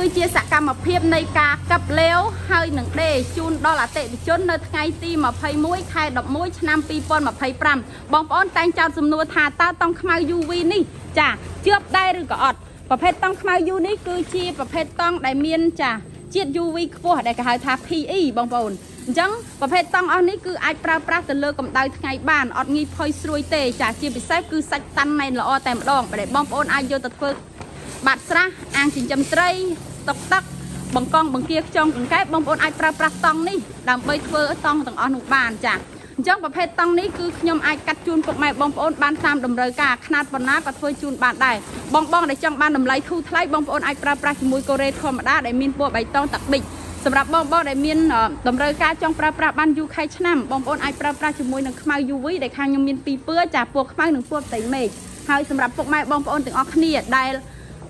គឺជាសកម្មភាពនៃការកឹបលាវហើយនឹងដេជូនដល់អតិថិជននៅថ្ងៃទី21ខែ11ឆ្នាំ2025បងប្អូនតែងចោទសំណួរថាតើតង់ខ្មៅ UV នេះចាជឿបដែរឬក៏អត់ប្រភេទតង់ខ្មៅ UV នេះគឺជាប្រភេទតង់ដែលមានចាជាតិ UV ខ្ពស់ដែលគេហៅថា PE បងប្អូនអញ្ចឹងប្រភេទតង់អស់នេះគឺអាចប្រើប្រាស់ទៅលើកម្ដៅថ្ងៃបានអត់ងាយផុយស្រួយទេចាជាពិសេសគឺសាច់តាន់ណែនល្អតែម្ដងដែលបងប្អូនអាចយកទៅធ្វើ បាត់ស្រះអាងចិញ្ចឹមត្រីតុកទឹកបង្កងបង្គាខ្យងកង្កែបបងប្អូនអាចប្រើប្រាស់តង់នេះដើម្បីធ្វើតង់ទាំងអស់នោះបានចាអញ្ចឹងប្រភេទតង់នេះគឺខ្ញុំអាចកាត់ជូនពុកម៉ែបងប្អូនបានតាមតម្រូវការខ្នាតប៉ុណ្ណាក៏ធ្វើជូនបានដែរបងបងដែលចង់បានតម្លៃធូរថ្លៃបងប្អូនអាចប្រើប្រាស់ជាមួយកូរ៉េធម្មតាដែលមានពណ៌បៃតងទឹកប៊ិចសម្រាប់បងបងដែលមានតម្រូវការចង់ប្រើប្រាស់បានយូរខែឆ្នាំបងប្អូនអាចប្រើប្រាស់ជាមួយនឹងខ្មៅ UV ដែលខាងខ្ញុំមានពីរពណ៌ចាពណ៌ខ្មៅនិងពណ៌ផ្ទៃមេឃហើយសម្រាប់ពុកម៉ែបងប្អូនទាំងអស់គ្នាដែល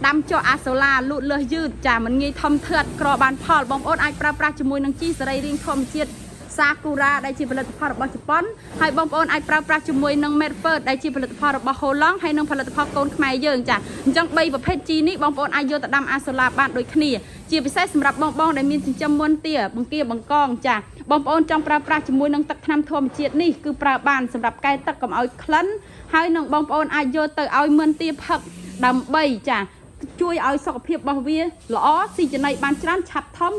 ដាំចុះអាសូឡាលូតលើសយឺតចាមិនងាយធំធាត់ក្របានផលបងប្អូនអាចប្រើប្រាស់ជាមួយនឹងជីសរីរាង្គធម្មជាតិសាគូរ៉ាដែលជាផលិតផលរបស់ជប៉ុនហើយបងប្អូនអាចប្រើប្រាស់ជាមួយនឹង Medford ដែលជាផលិតផលរបស់ហូឡង់ហើយនិងផលិតផលកូនខ្មែរយើងចាអញ្ចឹង3ប្រភេទជីនេះបងប្អូនអាចយកទៅដាំអាសូឡាបានដូចគ្នាជាពិសេសសម្រាប់បងបងដែលមានចិញ្ចឹមមុនទាបង្គាបង្កងចាបងប្អូនចង់ប្រើប្រាស់ជាមួយនឹងទឹកថ្នាំធម្មជាតិនេះគឺប្រើបានសម្រាប់កែទឹកកុំឲ្យក្លិនហើយនឹងបងប្អូនអាចយកទៅឲ្យមន្ទាផឹកដើម្បីចា ជួយឲ្យសុខភាពរបស់វាល្អស៊ីចំណីបានច្រើនឆាប់ធំ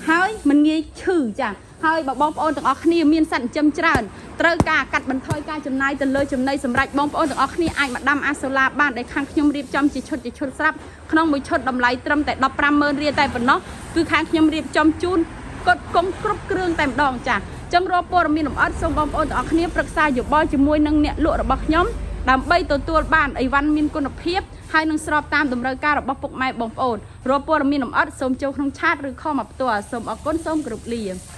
ហើយមិនងាយឈឺចាហើយបើបងប្អូនទាំងអស់គ្នាមានសត្វចិញ្ចឹមច្រើនត្រូវការកាត់បន្ថយការចំណាយទៅលើចំណីសម្រាប់បងប្អូនទាំងអស់គ្នាអាចមកដាំអាសូឡាបានដែលខាងខ្ញុំរៀបចំជាឈុតជាឈុតស្រាប់ក្នុងមួយឈុតតម្លៃត្រឹមតែ150,000រៀលតែប៉ុណ្ណោះគឺខាងខ្ញុំរៀបចំជូនកត់កងគ្រប់គ្រឿងតែម្ដងចាចឹងរាល់ព័ត៌មានលម្អិតសូមបងប្អូនទាំងអស់គ្នាប្រឹក្សាយោបល់ជាមួយនឹងអ្នកលក់របស់ខ្ញុំដើម្បីទទួលបានអីវ៉ាន់មានគុណភាពហើយនឹងស្របតាមតម្រូវការរបស់ពុកម៉ែបងប្អូនរាល់ព័ត៌មានលម្អិតសូមចូលក្នុង chat ឬ call មកផ្ទាល់សូមអរគុណសូមគោរពលា។